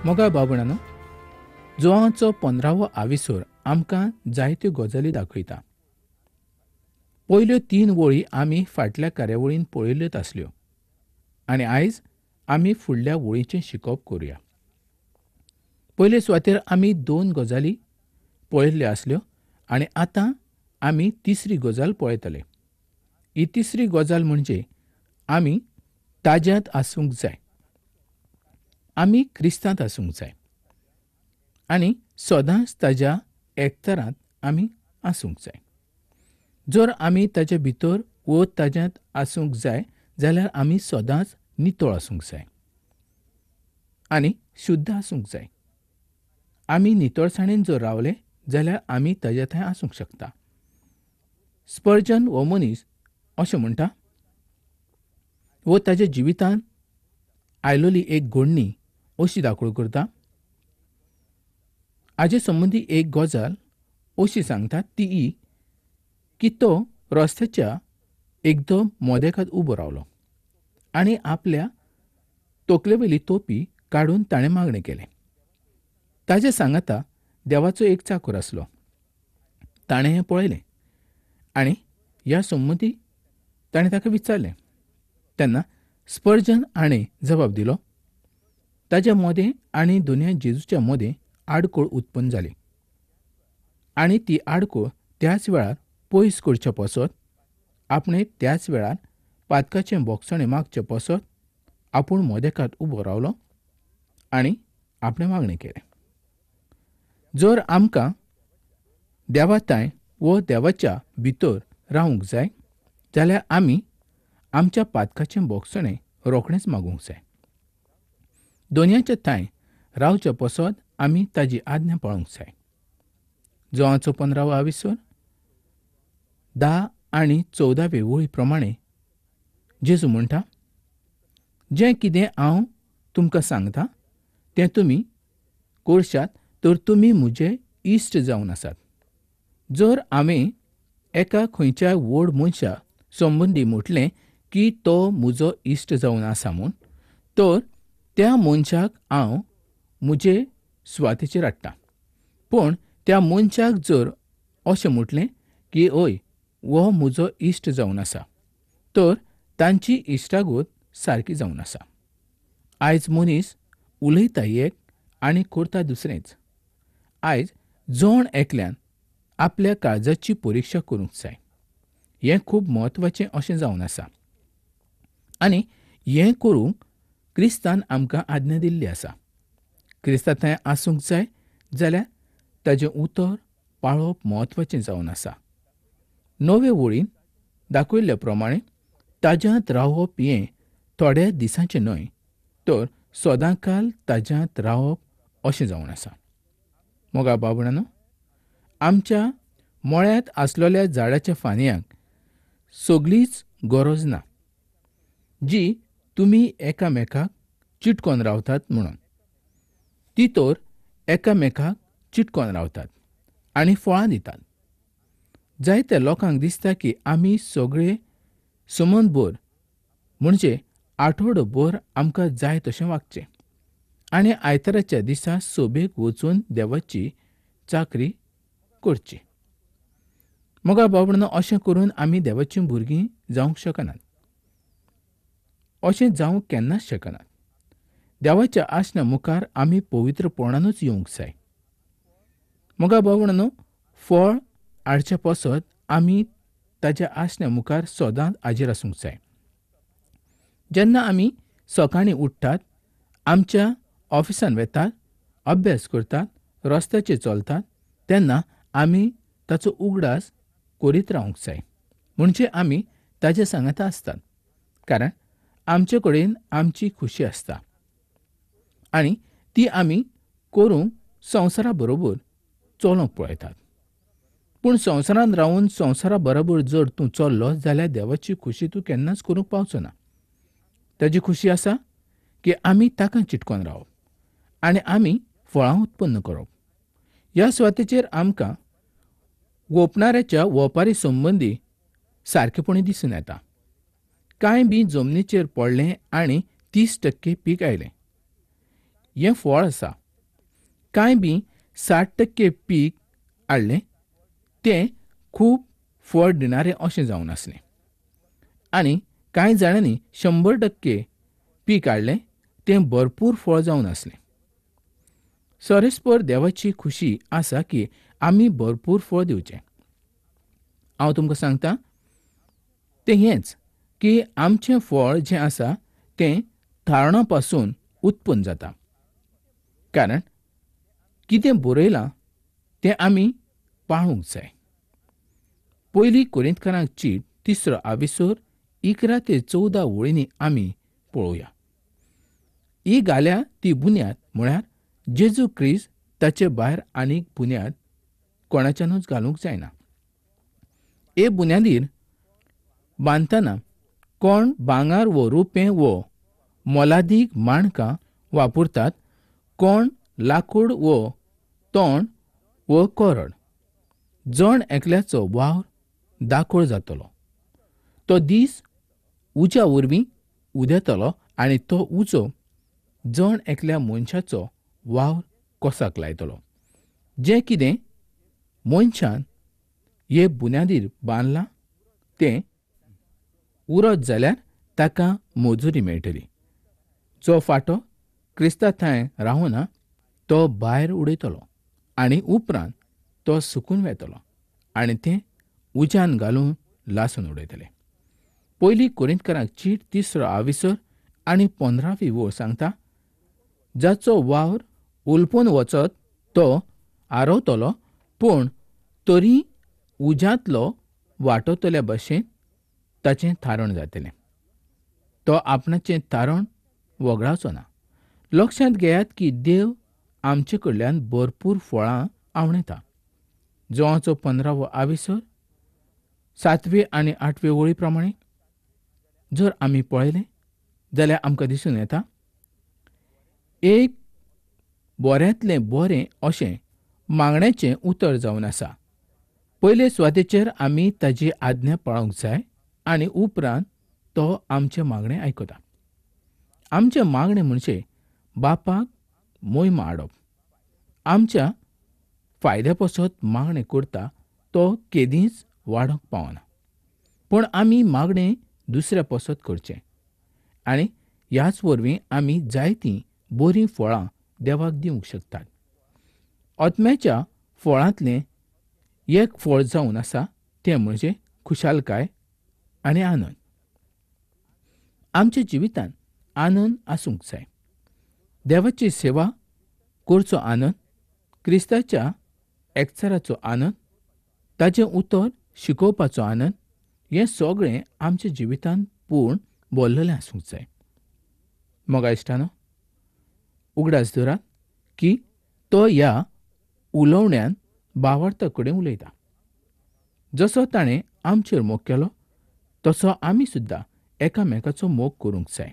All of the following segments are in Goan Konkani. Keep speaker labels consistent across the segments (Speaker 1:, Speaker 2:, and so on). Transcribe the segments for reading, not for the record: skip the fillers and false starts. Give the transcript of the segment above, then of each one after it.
Speaker 1: मोगा बाबणानो, जुवांचो 15वो आविसोर आमकां जायत्यो गजाली दाखयता. पयल्यो 3 वळी आमी फाटल्या कार्यावळीन पळयल्ल्योच आसल्यो आनी आयज आमी फुडल्या वळीचें शिकप करुया. पयले सुवातेर आमी 2 गजाली पळयल्ल्यो आसल्यो आनी आतां आमी तिसरी गजाल पळयतले. ही तिसरी गजाल म्हणजे आमी ताज्यांत आसूंक जाय, आमी क्रिस्तांत आसूंक जाय आनी सदांच ताज्या एकचारांत आमी आसूंक जाय. जर आमी ताच्या भितर वो ताज्यांत आसूंक जाय जाल्यार आमी सदांच नितळ आसूंक जाय आनी शुद्ध आसूंक जाय. आमी नितळसाणेन जर रावले जाल्यार आमी ताज्या थंय आसूंक शकता. स्पर्जन हो मनीस अशें म्हणटा, वो ताज्या जिवितांत आयलोली एक घडणी अशी दाखोवणी करता. हाजे संबंदी एक गजाल अशी सांगता ती की तो रस्त्याच्या एकदम मोदेकात उबो रावलो आनी आपल्या तोकलेवयली तोपी काडून ताणें मागणें केलें. ताज्या सांगाता देवाचो एक चाकूर आसलो. ताणें हें पळयलें आनी ह्या संबंदी ताणें ताका विचारलें. तेन्ना स्पर्जन हाणें जबाब दिलो, ताज्या मोदें आनी दोनया जेजूच्या मोदें आडखळ उत्पन्न जाली आनी ती आडखळ त्याच वेळार पयस करचे पासत आपणे त्याच वेळार पातकाचें बोगसणें मागचें पासत आपूण मोदेकात उबो रावलो आनी आपणें मागणें केलें. जर आमकां देवाताय वो देवाच्या भितर रावूंक जाय जाल्यार आमी आमच्या पातकाचें बोगसणें रोखडेंच मागूंक जाय. दोनयाच्या थांय रावच्या पासत आमी ताजी आज्ञा पाळूंक जाय. जुवांचो 15वो आविसोर 10 आनी 14वे वळी प्रमाणे जेजू म्हणटा, जें कितें हांव तुमकां सांगता तें तुमी करशात तर तुमी म्हजे इश्ट जावन आसात. जर हांवें एका खंयच्याय व्हड मनशा संबंदी म्हटलें की तो म्हजो इश्ट जावन आसा म्हूण, तर त्या मनशाक हांव म्हजे सुवातेचेर हाडटा. पूण त्या मनशाक जर अशें म्हटलें की हय हो म्हजो इश्ट जावन आसा, तर तांची इश्टागत सारकी जावन आसा. आयज मनीस उलयता एक आनी करता दुसरेंच. आयज जण एकल्यान आपल्या काळजाची परिक्षा करूंक जाय. हें खूब म्हत्वाचें अशें जावन आसा आनी हें करूंक क्रिस्तान आमकां आज्ञा दिल्ली आसा. क्रिस्ता थंय आसूंक जाय जाल्यार ताजें उतर पाळप म्हत्वाचें जावन आसा. नवे वळीन दाखयल्ल्या प्रमाणे ताज्यांत रावप हें थोड्या दिसांचें न्हय तर सदांकाल ताज्यांत रावप अशें जावन आसा. मोगा बाबणानो, आमच्या मळ्यांत आसलेल्या झाडाच्या फांदयांक सगळीच गरज ना जी तुमी एकामेकाक चिटकोन रावतात म्हणून. ती तर एकामेकाक चिटकोन रावतात आनी फळां दितात. जायत्या लोकांक दिसता की आमी सगळे समनभर म्हणजे आठवडोभर आमकां जाय तशें वागचें आनी आयताराच्या दिसा सोबेक वचून देवाची चाकरी करची. मोगा बाबणानो, अशें करून आमी देवाचीं भुरगीं जावंक शकनात. अशें जावंक केन्नाच शकनात. देवाच्या आसना मुखार आमी पवित्रपणानूच येवंक जाय. मोगा बाबणानो, फळ हाडचे पासत आमी ताज्या आसण्या मुखार सदांच हाजीर आसूंक जाय. जेन्ना आमी सकाळीं उठ्ठात, आमच्या ऑफिसान वेतात, अभ्यास करतात, रस्त्याचेर चलतात तेन्ना आमी ताचो उगडास करीत रावंक जाय. म्हणजे आमी ताज्या सांगाता आसतात, कारण आमचे कडेन आमची खुशी आसता आनी ती आमी करूंक संवसारा बरोबर चलोवंक पळयतात. पूण संवसारांत रावन संवसारा बरोबर जर तूं चल्लो जाल्यार देवाची खुशी तूं केन्नाच करूंक पावचो ना. ताजी खुशी आसा की आमी ताका चिटकोन रावप आनी आमी फळां उत्पन्न करप. ह्या सुवातेचेर आमकां वोपणाऱ्याच्या वोपारी संबंदी सारकेपणी दिसून येता. कांय बी जमनीचेर पडलें आनी 30% पीक आयलें. हें फळ आसा. कांय बी 60% पीक हाडलें तें खूब फळ दिणारें अशें जावन आसलें आनी कांय जाणांनी 100% पीक हाडलें तें भरपूर फळ जावन आसलें. सरेस्पर देवाची खुशी आसा की आमी भरपूर फळ दिवचें. हांव तुमकां सांगता तें हेंच की आमचें फळ जें आसा तें थारणा पासून उत्पन्न जाता, कारण कितें बरयलां तें आमी पाळूंक जाय. पयली कोरिंतकारांक चीट 3 आविसर 11 ते 14 वळींनी आमी पळोवया. ही घाल्या ती बुन्याद म्हळ्यार जेजू क्रिस्त, ताचे भायर आनीक बुन्याद कोणाच्यानूच घालूंक जायना. हे बुन्यादीर बांदतना कोण भांगर वो रुपें वो मोलादीक माणकां वापरतात, कोण लाकूड वो तोंड वो करड. जण एकल्याचो वावर दाखोळ जातलो. तो दीस उज्या वरवीं उदेतलो आनी तो उजो जण एकल्या मनशाचो वावर कोसाक लायतलो. जें कितें मनशान हे बुन्यादीर बांदलां तें उरत जाल्यार ताका मजुरी मेळटली. जो फाटो क्रिस्ता थंय रावना तो भायर उडयतलो आनी उपरांत तो सुकून वेतलो आनी तें उज्यान घालून लासून उडयतले. पयली कोरिंतकारांक चीट 3 आविसर आनी 15वी वळ सांगता, जाचो वावर उलपून वचत तो आरवतलो, पूण तरी उज्यांतलो वाटोतल्या भशेन ताचें थारण जातलें. तो आपणाचें थारण वगडावचो ना. लक्षांत घेयात की देव आमचे कडल्यान भरपूर फळां आवणेता. जोवाचो 15वो आविसर 7वे आनी 8वे वळी प्रमाणे जर आमी पळयलें जाल्यार आमकां दिसून येता एक बऱ्यांतलें बरें अशें मागण्याचें उतर जावन आसा. पयले सुवातेचेर आमी ताजी आज्ञा पाळूंक जाय आनी उपरांत तो आमचें मागणें आयकता. आमचें मागणें म्हणजे बापाक मोहिमा हाडप. आमच्या फायद्या पासत मागणें करता तो केदींच वाडोवंक पावना, पूण आमी मागणें दुसऱ्या पासत करचें आनी ह्याच वरवीं आमी जायतीं बरीं फळां देवाक दिवंक शकतात. आत्म्याच्या फळांतलें एक फळ जावन आसा तें म्हणजे खुशालकाय आनी आनंद. आमच्या जिवितांत आनंद आसूंक जाय. देवाची सेवा करचो आनंद, क्रिस्ताच्या एकचाराचो आनंद, ताचें उतर शिकोवपाचो आनंद, हें सगळें आमच्या जिवितांत पूर्ण भरलेलें आसूंक जाय. मोगा इश्टानो, उगडास दवरात की तो ह्या उलोवण्यान भावार्था कडेन उलयता. जसो ताणें आमचेर मोग केलो तसो आमी सुद्दां एकामेकाचो मोग करूंक जाय.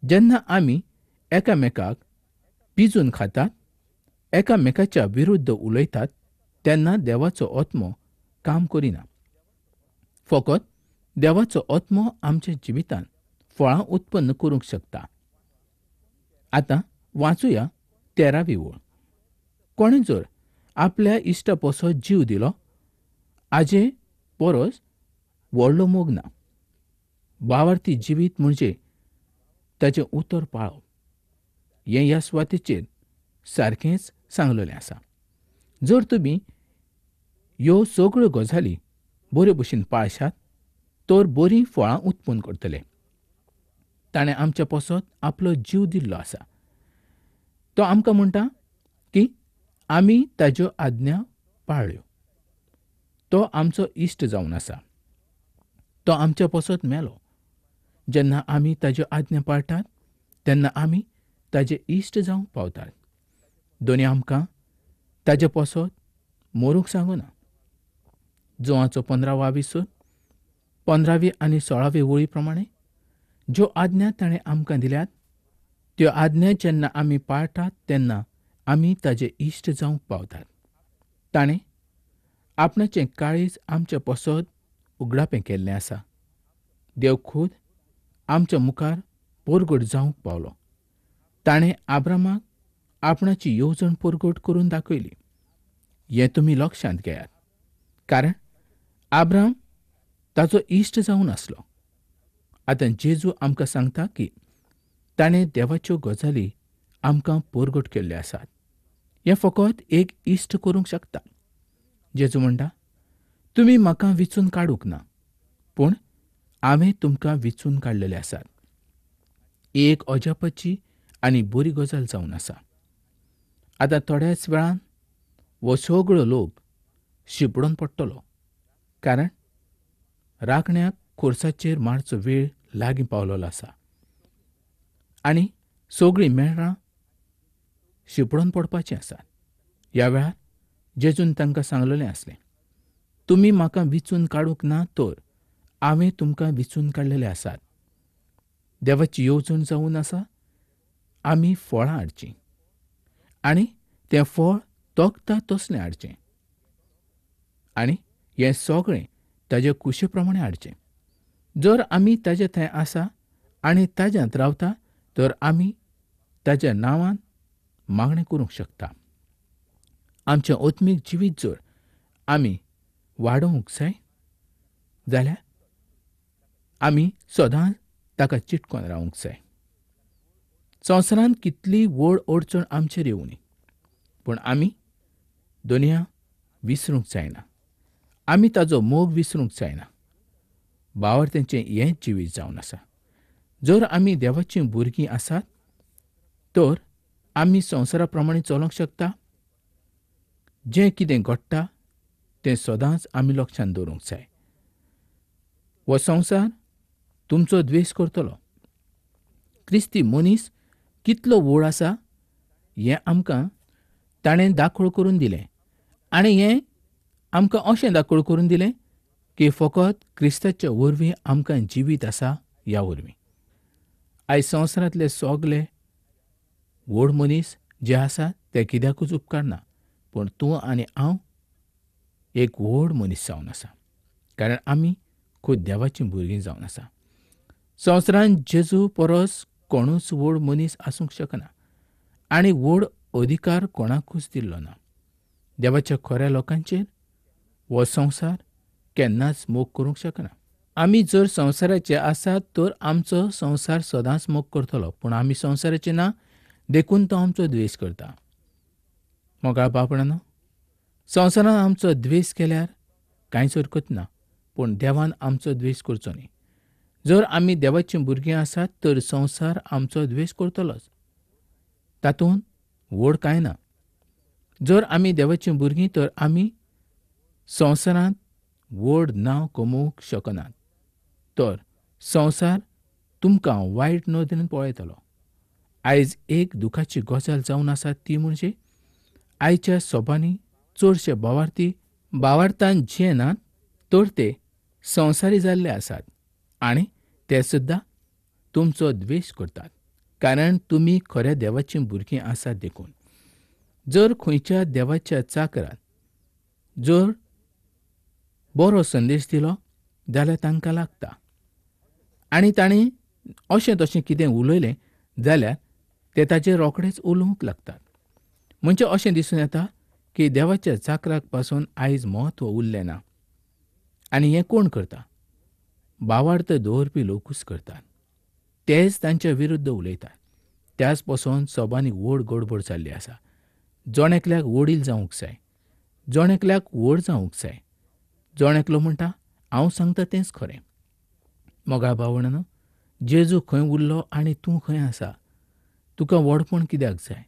Speaker 1: जेन्ना आमी एकामेकाक पिजून खातात, एकामेकाच्या विरुद्ध उलयतात, तेन्ना देवाचो आत्मो काम करिना. फकत देवाचो आत्मो आमच्या जिवितांत फळां उत्पन्न करूंक शकता. आतां वाचुया 13वी वळ. कोणें जर आपल्या इश्टा पासत जीव दिलो आजे परस व्हडलो मोग ना. भावार्थी जिवीत म्हणजे ताचें उतर पाळप हें ह्या सुवातेचेर सारकेंच सांगलेलें आसा. जर तुमी ह्यो सगळ्यो गजाली बरे भशेन पाळशात तर बरीं फळां उत्पन्न करतले. ताणें आमच्या पासत आपलो जीव दिल्लो आसा. तो आमकां म्हणटा की आमी ताज्यो आज्ञा पाळ्ळ्यो. तो आमचो इश्ट जावन आसा. तो आमच्या पासत मेलो. जेन्ना आमी ताज्यो आज्ञा पाळटात तेन्ना आमी ताजे इश्ट जावंक पावतात. दोनी आमकां ताजे पासत मरूंक सांगना. जोवाचो 15वो आविसर 15वी आनी 16वी वळी प्रमाणे ज्यो आज्ञा ताणें आमकां दिल्यात त्यो आज्ञा जेन्ना आमी पाळटात तेन्ना आमी ताजे इश्ट जावंक पावतात. ताणें आपणाचें काळीज आमच्या पासत उगडापें केल्लें आसा. देव खूद आमच्या मुखार परगट जावंक पावलो. ताणें आब्रामाक आपणाची येवजण परगट करून दाखयली. हें तुमी लक्षांत घेयात, कारण आब्राम ताचो इश्ट जावन आसलो. आतां जेजू आमकां सांगता की ताणें देवाच्यो गजाली आमकां परगट केल्ल्यो आसात. हें फकत एक इश्ट करूंक शकता. जेजू म्हणटा, तुमी म्हाका विचून काडूंक ना, पूण हांवें तुमकां विचून काडलेले आसात. एक अजापाची आनी बरी गजाल जावन आसा. आतां थोड्याच वेळान हो सगळो लोक शिंपडून पडटलो, कारण राखण्याक खुर्साचेर मारचो वेळ लागीं पावलेलो आसा आनी सगळीं मेंढरां शिंपडून पडपाचीं आसात. ह्या वेळार जेजून तांकां सांगलेलें आसलें, तुमी म्हाका विचून काडूंक ना तर हांवें तुमकां विचून काडलेले आसात. देवाची येवजण जावन आसा आमी फळां हाडचीं आनी तें फळ तोखता तसलें हाडचें आनी हें सगळें ताजे कुशे प्रमाणें हाडचें. जर आमी ताजे थंय आसा आनी ताज्यांत रावता तर आमी ताज्या नांवान मागणें करूंक शकता. आमचें आत्मीक जिवीत जर आमी वाडोवंक जाय जाल्यार आमी सदांच ताका चिटकोन रावंक जाय. संवसारांत कितलीय व्हड अडचण आमचेर येवनी, पूण आमी दुनिया विसरूंक जायना. आमी ताजो मोग विसरूंक जायना. भावार्थ्यांचें हेंच जिवीत जावन आसा. जर आमी देवाचीं भुरगीं आसात तर आमी संवसारा प्रमाणे चलोवंक शकता. जें कितें घडटा तें सदांच आमी लक्षांत दवरूंक जाय. हो संवसार तुमचो द्वेश करतलो. क्रिस्ती मनीस कितलो व्हड आसा हें आमकां ताणें दाखोळ करून दिलें आनी हें आमकां अशें दाखोळ करून दिलें की फकत क्रिस्ताच्या वरवीं आमकां जिवीत आसा. ह्या वरवीं आयज संवसारांतले सगळे व्हड मनीस जे आसात ते कित्याकूच उपकारना, पूण तूं आनी हांव एक व्हड मनीस जावन आसा, कारण आमी खूद देवाचीं भुरगीं जावन आसा. संवसारांत जेजू परस कोणूच व्हड मनीस आसूंक शकना आनी व्हड अधिकार कोणाकूच दिल्लो ना. देवाच्या खऱ्या लोकांचेर हो संवसार केन्नाच मोग करूंक शकना. आमी जर संवसाराचे आसात तर आमचो संवसार सदांच मोग करतलो, पूण आमी संवसाराचे ना देखून तो आमचो द्वेश करता. मोगाळ बापणानो, संवसारान आमचो द्वेश केल्यार कांयच हरकत ना, पूण देवान आमचो द्वेश करचो न्ही. जर आमी देवाचीं भुरगीं आसात तर संवसार आमचो द्वेश करतलोच, तातूंत व्हड कांय ना. जर आमी देवाचीं भुरगीं तर आमी संवसारांत व्हड नांव कमोवंक शकनात, तर संवसार तुमकां वायट नदरेन पळयतलो. आयज एक दुखाची गजाल जावन आसा ती म्हणजे आयच्या सभांनी चडशे भावार्थी भावार्थान जियेनात तर ते संवसारी जाल्ले आसात आनी ते सुद्दां तुमचो द्वेश करतात, कारण तुमी खऱ्या देवाचीं भुरगीं आसात देखून. जर खंयच्या देवाच्या चाकरान जर बरो संदेश दिलो जाल्यार तांकां लागता आनी ताणें अशें तशें कितें उलयलें जाल्यार ते ताचेर रोखडेच उलोवंक लागतात. म्हणजे अशें दिसून येता की देवाच्या चाकराक पासून आयज म्हत्व उरलें ना. आनी हें कोण करता? भावार्थ दवरपी लोकूच करतात. तेच तांच्या विरुद्ध उलयतात. त्याच पसून सभांनी व्हड गडबड जाल्ली आसा. जण एकल्याक वडील जावंक जाय, जण एकल्याक व्हड जावंक जाय. जण एकलो म्हणटा हांव सांगता तेंच खरें. मोगाळ भावणानो, जेजू खंय उरलो आनी तूं खंय आसा? तुका व्हडपण कित्याक जाय?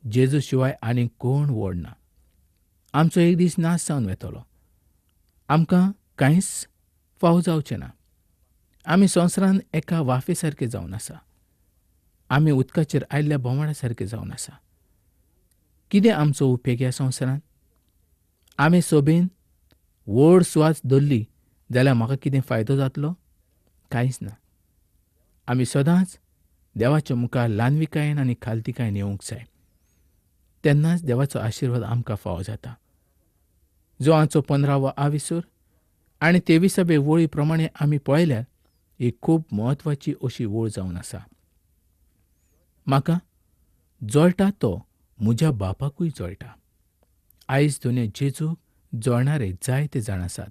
Speaker 1: जेजू शिवाय आनी कोण व्हड ना. आमचो एक दीस नाश जावन वतलो. आमकां कांयच फावो जावचें ना. आमी संवसारांत एका वाफे सारके जावन आसा. आमी उदकाचेर आयिल्ल्या भोंवाडा सारके जावन आसा. कितें आमचो उपेग ह्या संवसारांत? आमी सोबेन व्हड सुवात धरली जाल्यार म्हाका कितें फायदो जातलो? कांयच ना. आमी सदांच देवाच्या मुखार ल्हानविकायेन आनी खालतिकायेन येवंक जाय, तेन्नाच देवाचो आशिर्वाद आमकां फावो जाता. जोआचो 15वो आविसूर आनी 23वे वळी प्रमाणे आमी पळयल्यार ही खूब म्हत्वाची अशी वळ जावन आसा. म्हाका जळटा तो म्हज्या बापाकूय जळटा. आयज दोनया जेजूक जळणारे जायते जाण आसात.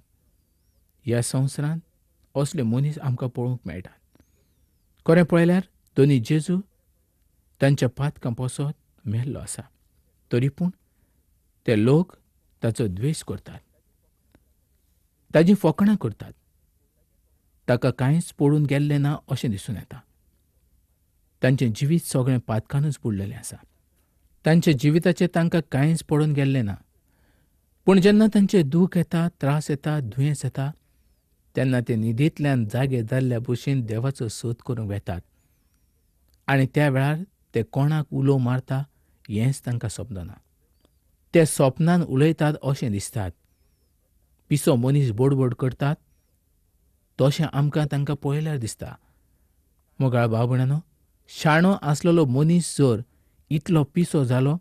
Speaker 1: ह्या संवसारांत असले मनीस आमकां पळोवंक मेळटात. खरें पळयल्यार दोनी जेजू तांच्या पातकां पासत मेल्लो आसा, तरी पूण ते लोक ताचो द्वेश करतात, ताजी फकाणां करतात. ताका कांयच पडून गेल्लें ना अशें दिसून येता. तांचें जिवीत सगळें पातकानूच बुडलेलें आसा. तांच्या जिविताचें तांकां कांयच पडून गेल्लें ना. पूण जेन्ना तांचें दूख येता, त्रास येता, दुयेंस येता, तेन्ना ते न्हिदेंतल्यान जागे जाल्ल्या भशेन देवाचो सोद करूंक वेतात आनी त्या वेळार ते कोणाक उलो मारता हेंच तांकां समजना. ते सपनान उलयतात अशें दिसतात. पिसो मनीस बोडबोड करतात तशें आमकां तांकां पळयल्यार दिसता. मोगाळ भाव भयणांनो, शाणो आसलेलो मनीस जर इतलो पिसो जालो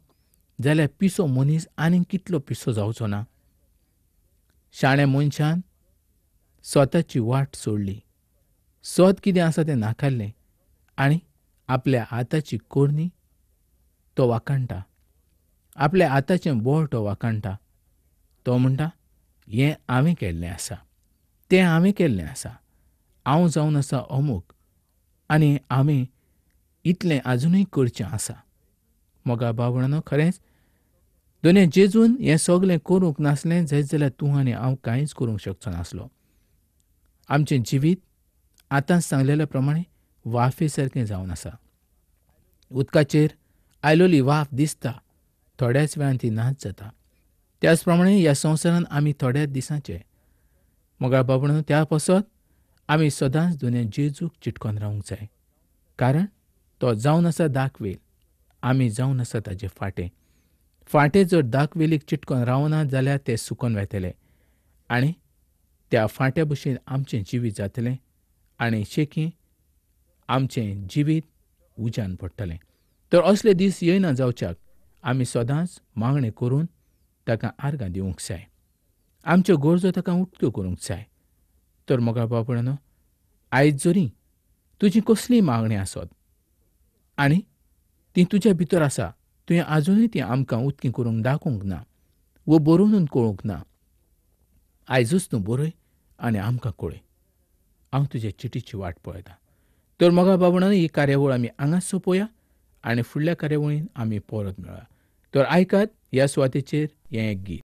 Speaker 1: जाल्यार पिसो मनीस आनीक कितलो पिसो जावचो ना. शाण्या मनशान स्वताची वाट सोडली, सत कितें आसा तें नाकारलें आनी आपल्या हाताची करणी तो वाखाणटा, आपल्या हाताचें बळ तो वाखाणटा. तो म्हणटा, हें हांवें केल्लें आसा, तें हांवें केल्लें आसा, हांव जावन आसा अमूक आनी हांवें इतलें आजुनूय करचें आसा. मोगा भाव भयणांनो, खरेंच दोनया जेजून हें सगलें करूंक नासलें जायत जाल्यार तूं आनी हांव कांयच करूंक शकचो नासलो. आमचें जिवीत आतां सांगलेल्या प्रमाणे वाफे सारकें जावन आसा. उदकाचेर आयलोली वाफ दिसता, थोड्याच वेळान ती नाच जाता. त्याच प्रमाणे ह्या संवसारांत आमी थोड्याच दिसांचे. मोगाळ भाव भयणांनो, त्या पासत आमी सदांच दोनया जेजूक चिटकोन रावंक जाय, कारण तो जावन आसा दाखवेल, आमी जावन आसा ताजे फांटे. फांटे जर दाखवेलीक चिटकोन रावना जाल्यार ते सुकोन वेतले आनी त्या फांट्या भशेन आमचें जिवीत जातलें आनी शेकी आमचें जिवीत उज्यान पडटलें. तर असले दीस येयना जावच्याक आमी सदांच मागणें करून ताका आर्गां दिवंक जाय, आमच्यो गरजो ताका उक्त्यो करूंक जाय. तर मोगाळ भाव भयणांनो, आयज जरी तुजी कसलीय मागणी आसत आनी ती तुज्या भितर आसा, तुवें आजुनूय ती आमकां उक्ती करूंक दाखोवंक ना वो बरोवन कळूंक ना, आयजूच तूं बरय आनी आमकां कळय. हांव तुज्या चिटीची वाट पळयतां. तर मोगाळ भाव भयणांनो, ही कार्यावळ आमी हांगाच सोंपोवया आनी फुडल्या कार्यावळीन आमी परत मेळया. तर आयकात ह्या सुवातेचेर हें एक गीत.